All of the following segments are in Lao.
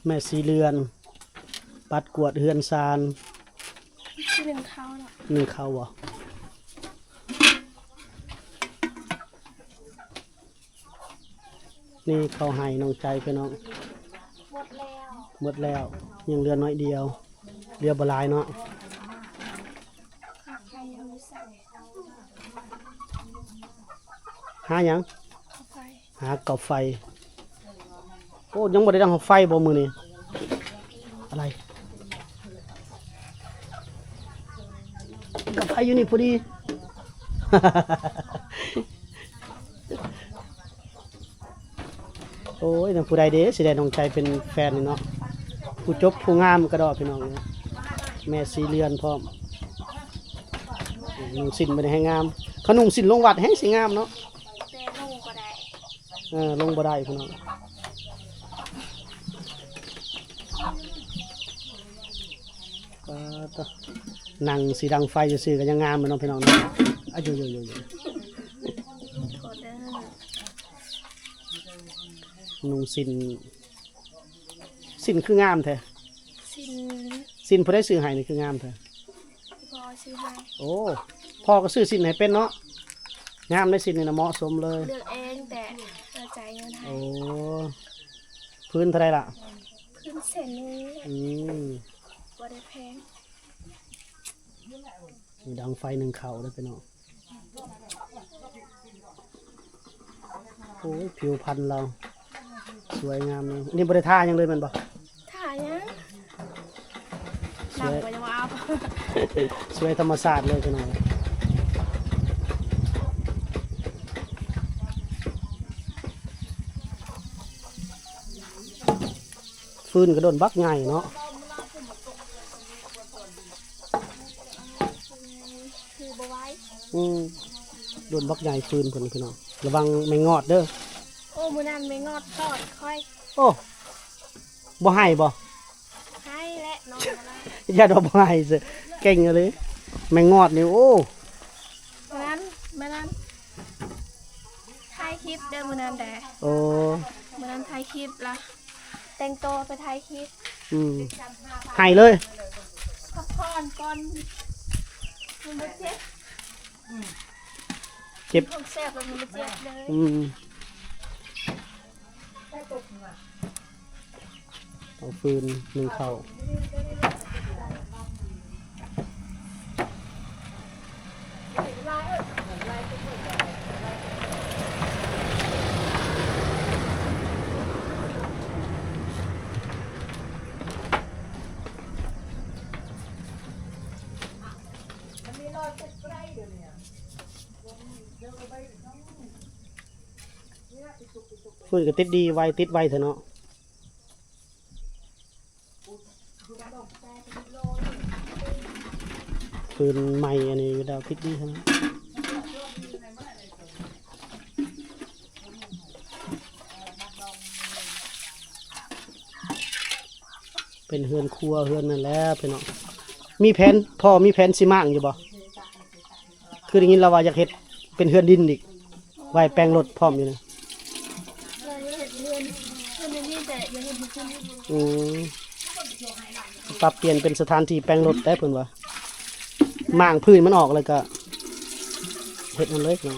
ແມ່ສີເຫຼືອນ ປັດກວາດເຮືອນຊານ ຊິໜຶ້ງເຂົ້າເນາະ ໜຶ້ງເຂົ້າບໍ່? ນີ້ເຂົ້າໄຮ່ນ້ອງໃຈພີ່ນ້ອງ ໝົດແລ້ວ ໝົດແລ້ວ ຍັງເຫຼືອໜ້ອຍດຽວ ເຫຼືອບໍ່ຫຼາຍເນາະ. ຫາຫຍັງ? ຫາເຕົາໄຟ. ໂອ້ ຍັງບໍ່ໄດ້ດັງເຕົາໄຟບໍ່ມື້ນີ້? ອະໄລ? ເຕົາໄຟຢູ່ນີ້ພໍດີ. ໂອ້ຍ ນຳຜູ້ໃດເດ້ ຊິໄດ້ນ້ອງໃຈເປັນແຟນນີ້ເນາະ ຜູ້ຈົບຜູ້ງາມກະດອກພີ່ນ້ອງເອີຍ ແມ່ສີເຫຼືອນພ້ອມ ນຸ່ງສິ້ນມື້ນີ້ແຮງງາມ ຄັນນຸ່ງສິ້ນລົງວັດແຮງຊິງາມເນາະ ແຕ່ລົງບໍ່ໄດ້ ເອີ ລົງບໍ່ໄດ້ພີ່ນ້ອງ ປາດໂທ້ ນັ່ງຊິດັງໄຟຊື່ໆ ກະຍັງງາມເນາະພີ່ນ້ອງເນາະ ອາ ໂຢໆ ໂຢໆ. ນຸ່ງສິ້ນ ສິ້ນຄືງາມແທ້ ສິ້ນ ສິ້ນຜູ້ໃດຊື້ໃຫ້ນີ້ຄືງາມແທ້? ພໍ່ຊື້ໃຫ້. ໂອ້ ພໍ່ກະຊື້ສິ້ນໃຫ້ເປັນເນາະ ງາມໃດ ສິ້ນນີ້ນະ ເໝາະສົມເລີຍ ເລືອກເອງ ແຕ່ເຮົາຈ່າຍເງິນໃຫ້. ໂອ້ ພື້ນເທົ່າໃດລະ? ພື້ນແສນໜຶ່ງ. ອືມ ບໍ່ໄດ້ແພງ. ນີ້ດັງໄຟໜຶ້ງເຂົ້າເດີພີ່ນ້ອງ ໂອ້ຍ ຜິວພັນລາວສວຍງາມເນາະ ນີ້ບໍ່ໄດ້ທາຫຍັງເລີຍແມ່ນບໍ່? ທາຫຍັງ? ສວຍ ນ້ຳກະຍັງບໍ່ອາບ ສວຍທຳມະຊາດເລີຍພີ່ນ້ອງ. ຟືນກະດົນບັກໃຫຍ່ເນາະ ຄືບໍ່ໄຫວ ອືມ ດົນບັກໃຫຍ່ຟືນເພິ່ນພີ່ນ້ອງ ລະວັງແມງງອດເດີ. ໂອ້ ມື້ນັ້ນແມງງອດຕອດຂ້ອຍ. ໂອ້ ບໍ່ໄຫ້ບໍ່? ໄຫ້ແຫຼະ ນອນບໍ່ໄດ້ ຢ້ານວ່າບໍ່ໄຫ້ເຊີ ເກັ່ງອີ່ຫຼີ ແມງງອດນີ້ ໂອ້ ມື້ນັ້ນ ມື້ນັ້ນຖ່າຍຄລິບເດີ ມື້ນັ້ນແດ. ໂອ້ ມື້ນັ້ນຖ່າຍຄລິບລະ ແຕ່ງໂຕໄປຖ່າຍຄລິບ. ອືມ ໄຫ້ເລີຍ ພັກຜ່ອນກ່ອນ ມັນບໍ່ເຈັບ ເຈັບ ຂອງແຊບແລ້ວມັນບໍ່ເຈັບເລີຍ. ອືມ ເອົາຟືນໜຶ້ງເຂົ້າ. ຟືນກະຕິດດີໄວ ຕິດໄວແທ້ເນາະ. ຟືນໃໝ່ອັນນີ້ຢູ່ແລ້ວ ຕິດດີຂະໜາດ ເປັນເຮືອນຄົວເຮືອນນັ້ນແຫຼະພີ່ນ້ອງ. ມີແຜນ ພໍ່ມີແຜນຊິມ້າງຢູ່ບໍ່? ຄືໄດ້ຍິນລາວວ່າຢາກເຮັດເປັນເຮືອນດິນອີກ ໄວ້ແປງລົດພ້ອມຢູ່ນະ. ອືມ ປັບປ່ຽນເປັນສະຖານທີ່ແປງລົດໄດ້ເພິ່ນວ່າ ມ້າງພື້ນມັນອອກແລ້ວກະເຮັດນັ້ນເລີຍເນາະ.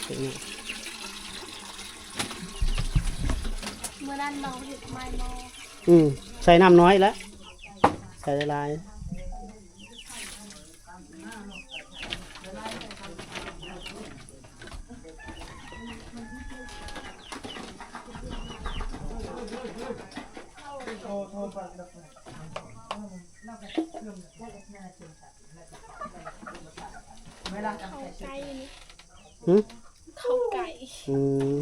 ເປັນຫຍັງ? ມື້ນັ້ນນ້ອງເຮັດໃໝ່ໝໍ້. ອືມ ໃສ່ນ້ຳນ້ອຍແຫຼະ ໃສ່ຫຼາຍໆ. ເຂົ້າໄກ່ນີ້ ຫຶ? ເຂົ້າໄກ່. ອືມ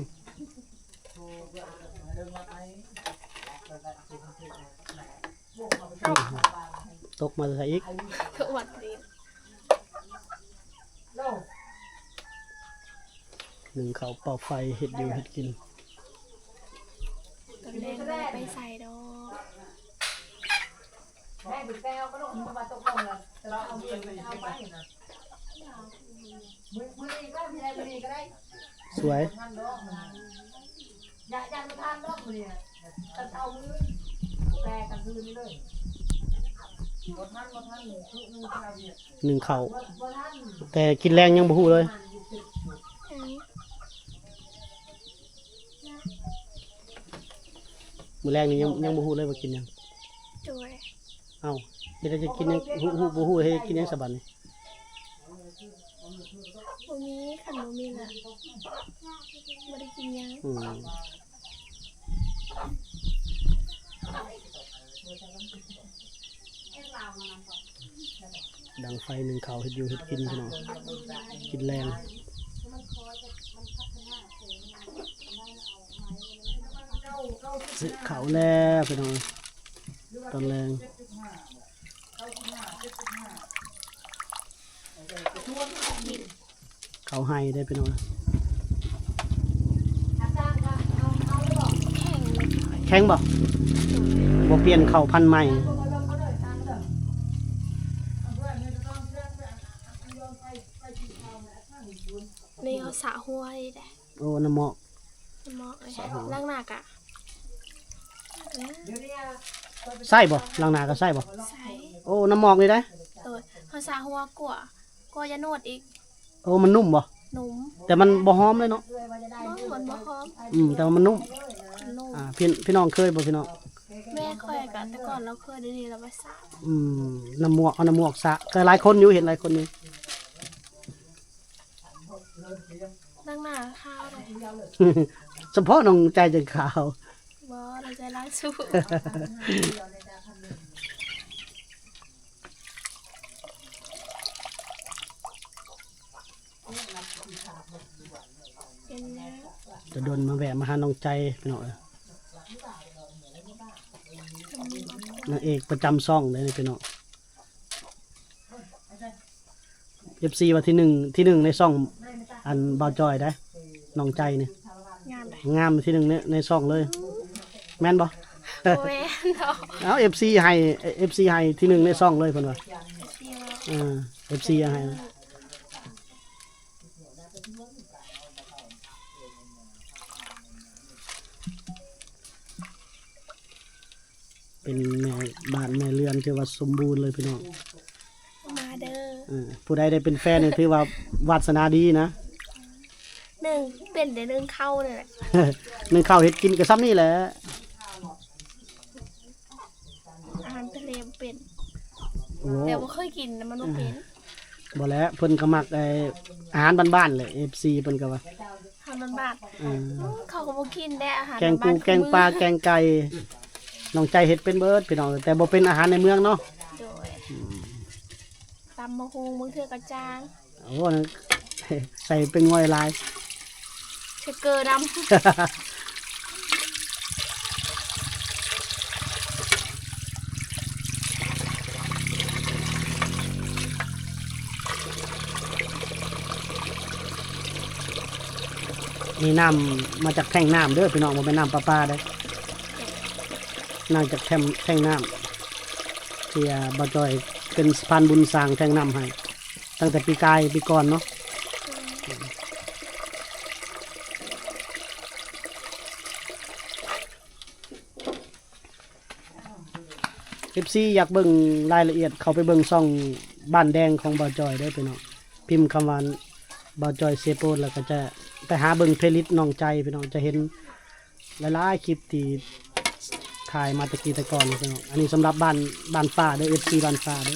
ຕົກມາແຕ່ໃສອີກ? ຕົກມາແຕ່ ໜຶ້ງເຂົ້າເປົ່າໄຟ ເຮັດຢູ່ເຮັດກິນ. ຕອນແລງບໍ່ໄດ້ໄປໃສດອກ. ແຕ່ເຮົາກໍລົງ ເພາະວ່າຕົກລົງແລ້ວ ແຕ່ວ່າເອົາເງິນເອົາໄປນະ ມື້ ມື້ນີ້ກໍໄດ້ ມື້ໃດມື້ນີ້ກໍໄດ້ ສວຍ ບໍ່ທັນດອກ ຢ້ານ ຢ້ານບໍ່ທັນດອກມື້ນີ້ນະ ແຕ່ເຊົ້າມື້ ແຕ່ກາງຄືນນີ້ເລີຍ ບໍ່ທັນ ບໍ່ທັນ ມື້ ມື້ເຊົ້າວຽກ ໜຶ້ງເຂົ້າ ບໍ່ ບໍ່ທັນ ແຕ່ກິນແລງຍັງບໍ່ຮູ້ເລີຍ. ອືມ ມື້ແລງນີ້ຍັງ ຍັງບໍ່ຮູ້ເລີຍວ່າກິນຫຍັງ. ໂດຍ ເອົ້າ ເຮັດໃດຈະກິນຫຍັງ ຮູ້ ຮູ້ ບໍ່ຮູ້ເຮັດກິນຫຍັງສະບັດນີ້. ບໍ່ມີ ຄັນບໍ່ມີລະບໍ່ໄດ້ກິນຫຍັງ. ອືມ ດັງໄຟໜຶ້ງເຂົ້າ ເຮັດຢູ່ເຮັດກິນພີ່ນ້ອງ ກິນແລງ ຊື້ເຂົ້າແລ້ວພີ່ນ້ອງ ຕອນແລງ. ເຂົ້າໄຮ່ເດ້ພີ່ນ້ອງ. ແຂງບໍ່? ບໍ່ປ່ຽນເຂົ້າພັນໃໝ່. ນີ້ເຮົາສະຫົວເດ້. ໂອ້ ນ້ຳໝອກ ນ້ຳໝອກເອີຍ ສະຫົວ ລ້າງໜ້າກະ ໃຊ້ບໍ່? ລ້າງໜ້າກະໃຊ້ບໍ່? ໃຊ້. ໂອ້ ນ້ຳໝອກນີ້ໄດ໋. ໂດຍ ເຮົາສະຫົວ ກົວ ກົວຢາໂນດອີກ. ໂອ້ ມັນນຸ້ມບໍ່? ນຸ້ມ ແຕ່ມັນບໍ່ຫອມເລີຍເນາະ. ບໍ່ ມັນບໍ່ຫອມ. ອືມ ແຕ່ວ່າມັນນຸ້ມ. ນຸ້ມ ອ່າ ພີ່ ພີ່ນ້ອງເຄີຍບໍ່ພີ່ນ້ອງ? ແມ່ຂ້ອຍກະແຕ່ກ່ອນລາວເຄີຍ ດຽວນີ້ລາວບໍ່ສະ. ອືມ ນ້ຳໝວກ ເອົານ້ຳໝວກສະ ກໍຫຼາຍຄົນຢູ່ ເຫັນຫຼາຍຄົນຢູ່. ລ້າງໜ້າຂາວເດ້ ສະເພາະນ້ອງໃຈຈັ່ງຂາວ. ບໍ່ ນ້ອງໃຈລ້າງສູ. ເປັນແນວ ແຕ່ດົນມາແວະມາຫານ້ອງໃຈພີ່ນ້ອງເອີຍ ນາງເອກປະຈຳຊ່ອງເດ້ພີ່ນ້ອງ. ເອັຟຊີວ່າທີໜຶ່ງ ທີໜຶ່ງໃນຊ່ອງ ອັນ ບ່າວຈອຍໄດ໋ ນ້ອງໃຈນີ້ ງາມເດ້ ງາມທີໜຶ່ງໃນ ໃນຊ່ອງເລີຍ ແມ່ນບໍ່? ບໍ່ແມ່ນດອກ. ເອົ້າ ເອັຟຊີໃຫ້ ເອັຟຊີໃຫ້ທີໜຶ່ງໃນຊ່ອງເລີຍເພິ່ນວ່າ ເອັຟຊີເນາະ ເອີ ເອັຟຊີໃຫ້. ເປັນແມ່ບ້ານແມ່ເຮືອນ ຖືວ່າສົມບູນເລີຍພີ່ນ້ອງ ມາເດີ. ເອີ ຜູ້ໃດໄດ້ເປັນແຟນນີ້ ຖືວ່າວາດສະໜາດີນະ. ໜຶ່ງ ເປັນແຕ່ໜຶ່ງເຂົ້ານີ້ແຫຼະ ໜຶ່ງເຂົ້າເຮັດກິນກໍຊ່ຳນີ້ແຫຼະ. ອາຫານທະເລບໍ່ເປັນ. ໂອ້ ແຕ່ບໍ່ເຄີຍກິນນະ ມັນບໍ່ເປັນ. ບໍ່ແຫຼະ ເພິ່ນກໍມັກ ເອີ ອາຫານບ້ານໆແຫຼະ ເອັຟຊີເພິ່ນກໍວ່າ ອາຫານບ້ານໆ. ເອີ ເຂົາກໍບໍ່ກິນແດ່ອາຫານ ແກງປູ ແກງປາ ແກງໄກ່ ນ້ອງໃຈເຮັດເປັນເບິດພີ່ນ້ອງ ແຕ່ບໍ່ເປັນອາຫານໃນເມືອງເນາະ. ໂດຍ ອືມ ຕຳບັກຫຸ່ງບາງເທື່ອກໍຈາງ. ໂອ້ ໃສ່ເປັນງວຍຫຼາຍ ໃສ່ເກີນຳ. ນີ້ນ້ຳມາຈາກແທ້ງນ້ຳເດີພີ່ນ້ອງ ບໍ່ແມ່ນນ້ຳປະປາເດີ ນ້ຳຈາກແທ້ງ ແທ້ງນ້ຳ ທີ່ ອ່າ ບ່າວຈອຍເປັນສະພານບຸນສ້າງແທ້ງນ້ຳໃຫ້ ຕັ້ງແຕ່ປີກາຍປີກ່ອນເນາະ. ເອັຟຊີຢາກເບິ່ງລາຍລະອຽດ ເຂົ້າໄປເບິ່ງຊ່ອງບ້ານແດງຂອງບ່າວຈອຍເດີພີ່ນ້ອງ ພິມຄຳວ່າບ່າວຈອຍເຊໂປນ ແລ້ວກໍຈະໄປຫາເບິ່ງເພລລິດນ້ອງໃຈພີ່ນ້ອງ ຈະເຫັນ ຫຼາຍໆຄລິບທີ່ຖ່າຍມາແຕ່ກີ້ແຕ່ກ່ອນເນາະ. ອັນນີ້ສຳລັບບ້ານ ບ້ານຟ້າເດີ ເອັຟຊີບ້ານຟ້າເດີ.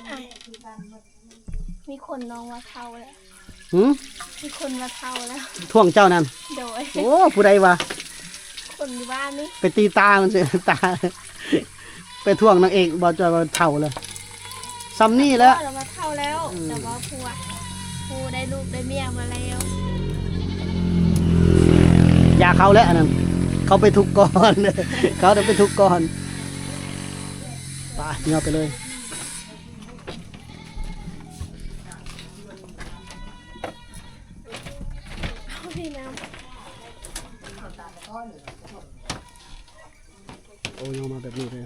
ອ້າຍ ມີຄົນນ້ອງວ່າເຖົ້າແລ້ວ. ຫື? ມີຄົນວ່າເຖົ້າແລ້ວ ທ້ວງເຈົ້ານັ້ນ? ໂດຍ. ໂອ້ ຜູ້ໃດວະ? ຄົນຢູ່ບ້ານນີ້ ໄປຕີຕາມັນຊິ ຕາ ໄປທ້ວງນາງເອກ ບໍ່ຈ່ອຍວ່າເຖົ້າແລ້ວ ຊ່ຳນີ້ແຫຼະ ວ່າເຖົ້າແລ້ວ. ອືມ ແຕ່ວ່າຜູ້ ຜູ້ໄດ້ລູກໄດ້ເມຍມາແລ້ວ ຢ່າເຂົາແຫຼະ ອັນນັ້ນ ເຂົາໄປທຸກກ່ອນ ເຂົາໄດ້ໄປທຸກກ່ອນ ໄປ ຍ່ອໄປເລີຍ. ໂອ້ ຍ່ອງມາແບບນີ້ເລີຍ.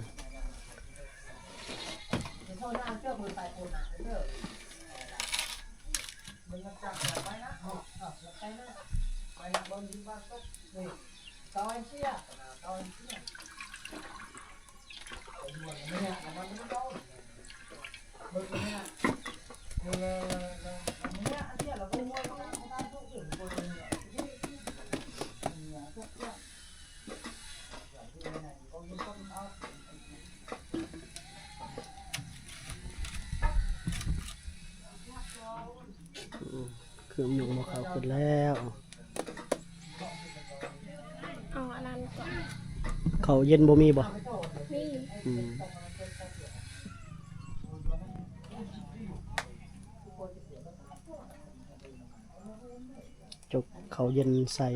ເຄື່ອງຍົກໝໍ້ເຂົ້າຂຶ້ນແລ້ວ. ເອົາອັນນັ້ນກ່ອນ. ເຂົ້າເຢັນບໍ່ມີບໍ່? ມີ. ອືມ ຈົກເຂົ້າເຢັນໃສ່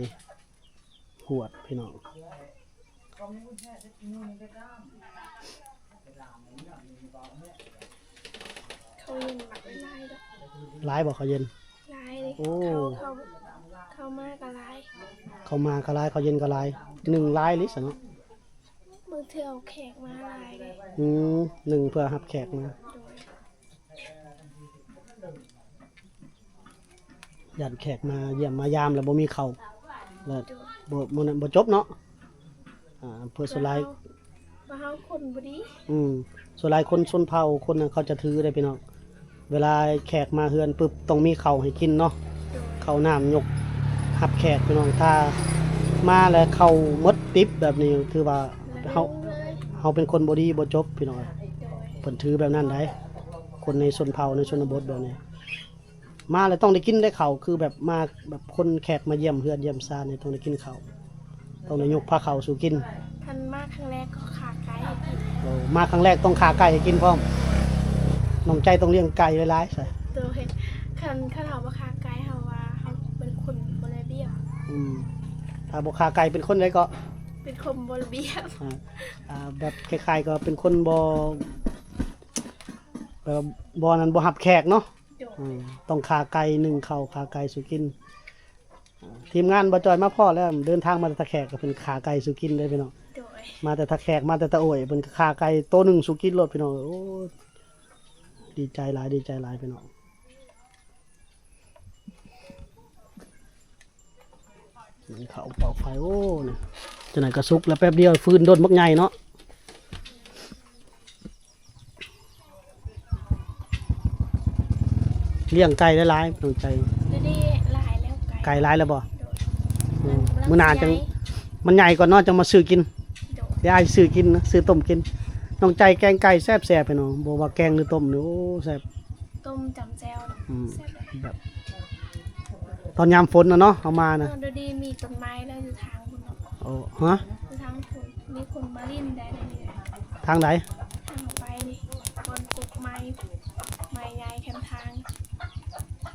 ຫວດພີ່ນ້ອງ. ເຂົ້າເຢັນມັກຫຼາຍເດ້. ຫຼາຍບໍ່ເຂົ້າເຢັນ? ຫຼາຍເດ້. ໂອ້ ເຂົ້າ ເຂົ້າ ເຂົ້າມາກໍຫຼາຍ. ເຂົ້າມາກໍຫຼາຍ ເຂົ້າເຢັນກໍຫຼາຍ. ໜຶ່ງຫຼາຍອີ່ຫຼີຊັ້ນເນາະ. ບາງເທື່ອເອົາແຂກມາຫຼາຍເດ້. ອືມ ໜຶ່ງເພື່ອຮັບແຂກມາ. ໂດຍ. ຢ້ານແຂກມາຢ້ຽມມາຢາມແລ້ວບໍ່ມີເຂົ້າ ແລ້ວບໍ່ ບໍ່ ບໍ່ຈົບເນາະ. ອ່າ ເພື່ອສ່ວນຫຼາຍ ວ່າເຮົາຄົນບໍ່ດີ. ອືມ ສ່ວນຫຼາຍຄົນຊົນເຜົ່າຄົນນັ້ນເຂົາຈະຖືເດ້ພີ່ນ້ອງ ເວລາແຂກມາເຮືອນປຶບຕ້ອງມີເຂົ້າໃຫ້ກິນເນາະ. ໂດຍ. ເຂົ້ານ້ຳຍົກຮັບແຂກພີ່ນ້ອງ ຖ້າມາແລ້ວເຂົ້າໝົດຕິບແບບນີ້ ຖືວ່າເຮົາ ເຮົາເປັນຄົນບໍ່ດີບໍ່ຈົບພີ່ນ້ອງ. ໂດຍ. ເພິ່ນຖືແບບນັ້ນໃດ ຄົນໃນຊົນເຜົ່າໃນຊົນນະບົດແບບນີ້. ມາແລ້ວຕ້ອງໄດ້ກິນໄດ້ເຂົ້າ ຄືແບບມາແບບຄົນແຂກມາຢ້ຽມເຮືອນຢ້ຽມຊານນີ້ຕ້ອງໄດ້ກິນເຂົ້າ ຕ້ອງໄດ້ຍົກພາເຂົ້າສູ່ກິນ. ຄັນມາຄັ້ງແລກກໍຂ້າໄກ່ໃຫ້ກິນ. ໂອ້ ມາຄັ້ງແລກຕ້ອງຂ້າໄກ່ໃຫ້ກິນພ້ອມ. ນ້ອງໃຈຕ້ອງລ້ຽງໄກ່ຫຼາຍໆຊະ. ໂດຍ. ຄັນ ຄັນເຮົາບໍ່ຂ້າໄກ່ ເຮົາວ່າເຮົາເປັນຄົນບໍ່ລະບຽບ. ອືມ ຖ້າບໍ່ຂ້າໄກ່ເປັນຄົນໃດເກາະ? ເປັນຄົນບໍ່ລະບຽບ. ອ່າ ອ່າ ແບບຄ້າຍໆກໍເປັນຄົນບໍ່ ແບບວ່າບໍ່ນັ້ນ ບໍ່ຮັບແຂກເນາະ. ໂດຍ. ອືມ ຕ້ອງຂ້າໄກ່ໜຶ້ງເຂົ້າ ຂ້າໄກ່ສູ່ກິນ. ອ່າ ທີມງານບໍ່ຈ່ອຍມາພໍ້ແລ້ວ ເດີນທາງມາແຕ່ທ່າແຂກ ກໍເພິ່ນຂ້າໄກ່ສູ່ກິນເດ້ພີ່ນ້ອງ. ໂດຍ. ມາແຕ່ທ່າແຂກ ມາແຕ່ຕາໂອ້ຍ ເພິ່ນກໍຂ້າໄກ່ໂຕໜຶ່ງສູ່ກິນໂລດພີ່ນ້ອງ. ໂອ້ ດີໃຈຫຼາຍ ດີໃຈຫຼາຍພີ່ນ້ອງ. ເຂົ້າເປົ່າໄຟ ໂອ້ ນີ້ ຈັ່ງໃດກໍສຸກແລ້ວ ແປັບດຽວ ຟືນດົນບັກໃຫຍ່ເນາະ. ລ້ຽງໄກ່ຫຼາຍໆ ນ້ອງໃຈ. ດຽວນີ້ຫຼາຍແລ້ວ ໄກ່ ໄກ່ຫຼາຍແລ້ວບໍ່? ໂດຍ. ອືມ ມື້ໜ້າຈັ່ງ ມັນໃຫຍ່ກ່ອນເນາະ ຈັ່ງມາຊື້ກິນ. ໂດຍ. ດຽວອ້າຍຊື້ກິນນະ ຊື້ຕົ້ມກິນ. ນ້ອງໃຈແກງໄກ່ແຊບໆ ພີ່ນ້ອງ ບໍ່ວ່າແກງຫຼືຕົ້ມນີ້ ໂອ້ ແຊບ. ຕົ້ມຈຳແຈ່ວ. ອືມ ແຊບ. ແບບຕອນຍາມຝົນນະເນາະ ເຮົາມານະ. ເອີ ດຽວນີ້ມີຕົ້ນໄມ້ແລ້ວຢູ່ທາງພຸ້ນເນາະ. ໂອ້ ຮະ? ຢູ່ທາງພຸ້ນ ມີຄົນມາຫຼິ້ນໄດ້ດຽວນີ້. ທາງໃດ? ທາງໄປນີ້ ບ່ອນກົກໄມ້ ໄມ້ໃຫຍ່ແຄມທາງ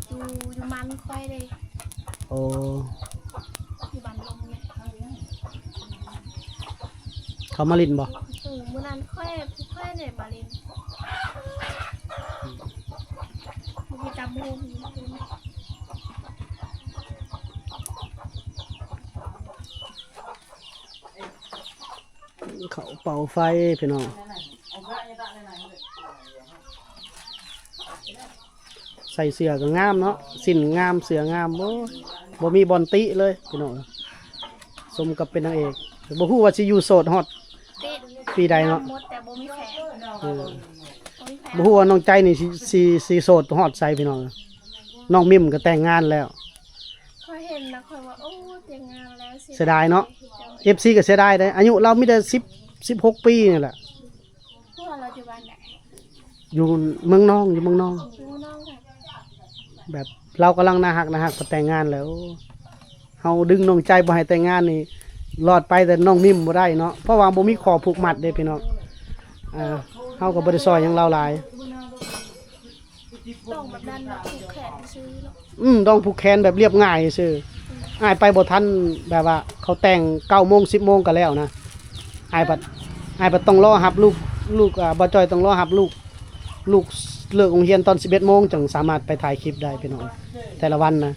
ຢູ່ ຢູ່ບ້ານຂ້ອຍເດ້. ໂອ້ ຢູ່ບ້ານລົມນີ້ ເຂົາມາຫຼິ້ນບໍ່? ເອີ ມື້ນັ້ນຂ້ອຍ ຂ້ອຍໄດ້ມາຫຼິ້ນ ມີຕຳໂຮງ. ເຂົ້າເປົ່າໄຟພີ່ນ້ອງ. ໃສ່ເສື້ອກໍງາມເນາະ ສິ້ນງາມ ເສື້ອງາມ ໂອ້ຍ ບໍ່ມີບ່ອນຕິເລີຍພີ່ນ້ອງ. ສົມກັບເປັນນາງເອກ. ບໍ່ຮູ້ວ່າຊິຢູ່ໂສດຮອດປີໃດເນາະ. ເອີ ບໍ່ຮູ້ວ່ານ້ອງໃຈນີ້ຊິ ຊິ ຊິໂສດຮອດໃສພີ່ນ້ອງ. ນ້ອງມິມກໍແຕ່ງງານແລ້ວ. ຂ້ອຍເຫັນແລ້ວຂ້ອຍວ່າ ໂອ້ ແຕ່ງງານແລ້ວ ເສຍດາຍເນາະ. ເອັຟຊີກໍເສຍດາຍເດ້ ອາຍຸລາວມີແຕ່ສິບ ສິບຫົກປີນີ້ແຫຼະ. ຜົວລາວຢູ່ບ້ານໃດ? ຢູ່ເມືອງນອງ ຢູ່ເມືອງນອງ. ຢູ່ເມືອງນອງ. ແບບລາວກຳລັງໜ້າຮັກ ໜ້າຮັກ ກໍແຕ່ງງານແລ້ວ. ເຮົາດຶງນ້ອງໃຈບໍ່ໃຫ້ແຕ່ງງານນີ້ ລອດໄປແຕ່ນ້ອງມິມບໍ່ໄດ້ເນາະ ເພາະວ່າບໍ່ມີຂໍ້ຜູກມັດເດ້ພີ່ນ້ອງ. ອ່າ ເຮົາກໍບໍ່ໄດ້ຊ່ອຍຫຍັງລາວຫຼາຍ. ຕ້ອງແບບນັ້ນນະ ຜູກແຂນຊື່ເນາະ. ອືມ ຕ້ອງຜູກແຂນແບບລຽບງ່າຍຊື່. ອືມ ອ້າຍໄປບໍ່ທັນ ແບບວ່າເຂົາແຕ່ງເກົ້າໂມງ ສິບໂມງກໍແລ້ວນະ. ອ້າຍພັດ ອ້າຍພັດຕ້ອງລໍຮັບລູກ ລູກ ອ່າ ບ່າວຈ້ອຍຕ້ອງລໍຮັບລູກ ລູກເລີກໂຮງຮຽນຕອນສິບເອັດໂມງ ຈັ່ງສາມາດໄປຖ່າຍຄລິບໄດ້ພີ່ນ້ອງ ແຕ່ລະວັນນະ.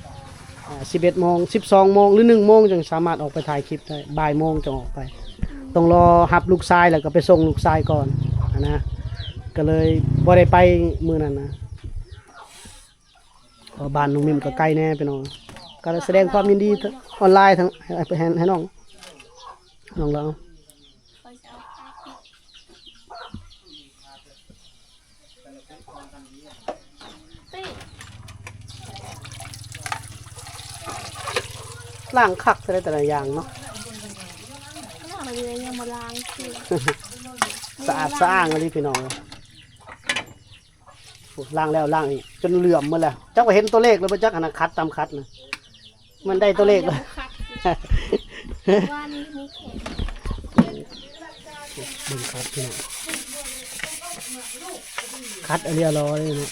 ອ່າ ສິບເອັດໂມງ ສິບສອງໂມງ ຫຼື ໜຶ່ງໂມງ ຈຶ່ງສາມາດອອກໄປຖ່າຍຄລິບໄດ້ ບ່າຍໂມງຈຶ່ງອອກໄປ ຕ້ອງລໍຮັບລູກຊາຍ ແລ້ວກໍໄປສົ່ງລູກຊາຍກ່ອນຫັ້ນນະ ກໍເລີຍບໍ່ໄດ້ໄປມື້ນັ້ນນະ. ເພາະບ້ານນ້ອງມິມກໍໄກແດ່ພີ່ນ້ອງ ກໍສະແດງຄວາມຍິນດີອອນລາຍທັງ ໃຫ້ ໃຫ້ ໃຫ້ນ້ອງ ນ້ອງລາວ ລ້າງຄັກແຕ່ລະ ແຕ່ລະຢ່າງເນາະ ລ້າງແລ້ວຍັງມາລ້າງຄື ສະອາດສະອ້າງອີ່ຫຼີພີ່ນ້ອງເອີຍ. ໂອ້ ລ້າງແລ້ວລ້າງອີກ ຈົນເຫຼື້ອມໝົດແລ້ວ ຈັກວ່າເຫັນຕົວເລກແລ້ວບໍ່ຈັກຫັ້ນນະ ຂັດຕາມຂັດນະ ມັນໄດ້ຕົວເລກແລ້ວ ວ່ານີ້ມີແຂກ ເບິ່ງຂັດພີ່ນ້ອງ ຂັດອະລິອະລໍເລີຍເນາະ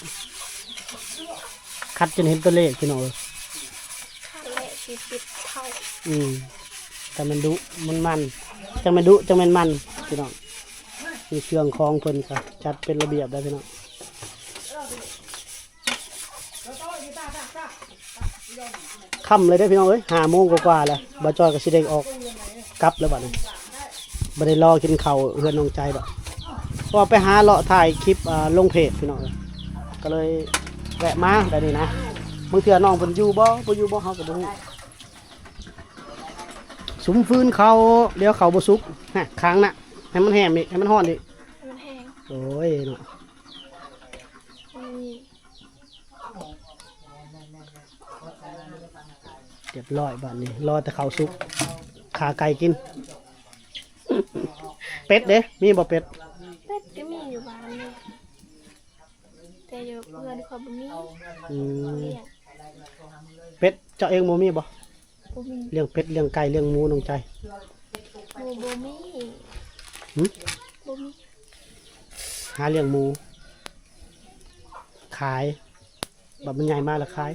ຂັດຈົນເຫັນຕົວເລກພີ່ນ້ອງເອີຍ ຄັນແລະຊິຕິດເທົ້າ ອືມ ແຕ່ມັນດຸມັນມັນ ຈັ່ງແມ່ນດຸຈັ່ງແມ່ນມັນພີ່ນ້ອງ. ມີເຄື່ອງຂອງເພິ່ນກະຈັດເປັນລະບຽບໄດ້ພີ່ນ້ອງ ຄ່ຳເລີຍເດ້ພີ່ນ້ອງເອີຍ ຫ້າໂມງກວ່າໆແລ້ວ ບ່າວຈ້ອຍກໍຊິໄດ້ອອກກັບແລ້ວບັດນີ້ ບໍ່ໄດ້ລໍກິນເຂົ້າເຮືອນນ້ອງໃຈດອກ ເພາະວ່າໄປຫາເລາະຖ່າຍຄລິບ ອ່າ ລົງເພຈພີ່ນ້ອງເອີຍ ກໍເລີຍແວະມາໄດ້ນີ້ນະ ບາງເທື່ອນ້ອງເພິ່ນຢູ່ບໍ່ ບໍ່ຢູ່ບໍ່ ເຮົາກໍບໍ່ຮູ້. ສຸມຟືນເຂົ້າ ດຽວເຂົ້າບໍ່ສຸກ ຮະ ຄ້າງນະ ໃຫ້ມັນແຫ້ງອີກ ໃຫ້ມັນຮ້ອນອີກ ໃຫ້ມັນແຫ້ງ ໂອ້ຍເນາະ ນີ້ ຮຽບຮ້ອຍບາດນີ້ ລໍແຕ່ເຂົ້າສຸກ ຂ້າໄກ່ກິນ ເປັດເດ້ ມີບໍ່ເປັດ? ເປັດກໍມີຢູ່ບ້ານນີ້ ແຕ່ຢູ່ເຮືອນຂ້ອຍບໍ່ມີ ອືມ ລ້ຽງ ເປັດເຈົ້າເອງບໍ່ມີບໍ່? ບໍ່ມີ ລ້ຽງເປັດລ້ຽງໄກ່ລ້ຽງໝູນ້ອງໃຈ ບໍ່ ບໍ່ມີ ຫື? ບໍ່ມີ ຫາລ້ຽງໝູຂາຍ ບັດມັນໃຫຍ່ມາແລ້ວຂາຍ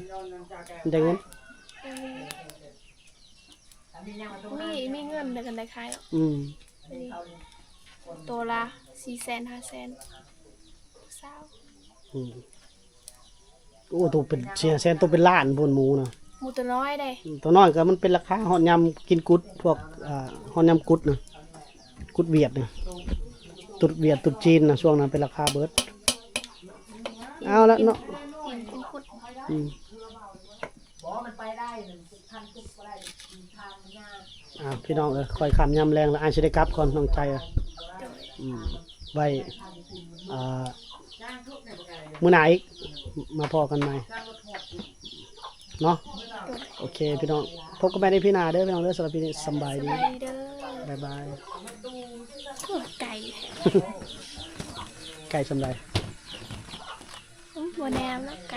ມັນໄດ້ເງິນ ບໍ່ມີ ມີ ມີເງິນແລ້ວກໍໄດ້ຂາຍ ອືມ ໂຕລະສີ່ແສນ ຫ້າແສນ ຊາວ ອືມ ໂອ້ ໂຕເປັນສີ່ແສນ ໂຕເປັນລ້ານພຸ້ນໝູນະ ໝູໂຕນ້ອຍເດ້ ໂຕນ້ອຍກໍມັນເປັນລາຄາ ຮອດຍາມກິນກຸດ ພວກ ອ່າ ຮອດຍາມກຸດນະ ກຸດຫວຽດນະ ຕຸດຫວຽດ ຕຸດຈີນນະ ຊ່ວງນັ້ນເປັນລາຄາເບີດ ເອົາລະເນາະ ກິນ ກິນກຸດ ອືມ ອ່າ ພີ່ນ້ອງເອີຍ ຄ່ອຍຄ່ຳຍາມແລງແລ້ວ ອ້າຍຊິໄດ້ກັບກ່ອນ ນ້ອງໃຈ ອືມ ໄວ້ ອ່າ ມື້ໜ້າອີກ ມາພໍ້ກັນໃໝ່ເນາະ ໂອເຄພີ່ນ້ອງ ພົບກັນໃໝ່ໃນພີໜ້າເດີພີ່ນ້ອງເດີ ສຳລັບພີນີ້ສຳບາຍດີ ສະບາຍດີເດີ ບາຍບາຍ ໂອ້ ໄກ ໄກສ່ຳໃດ? ອືມ ບໍ່ແນມແລ້ວ ໄກ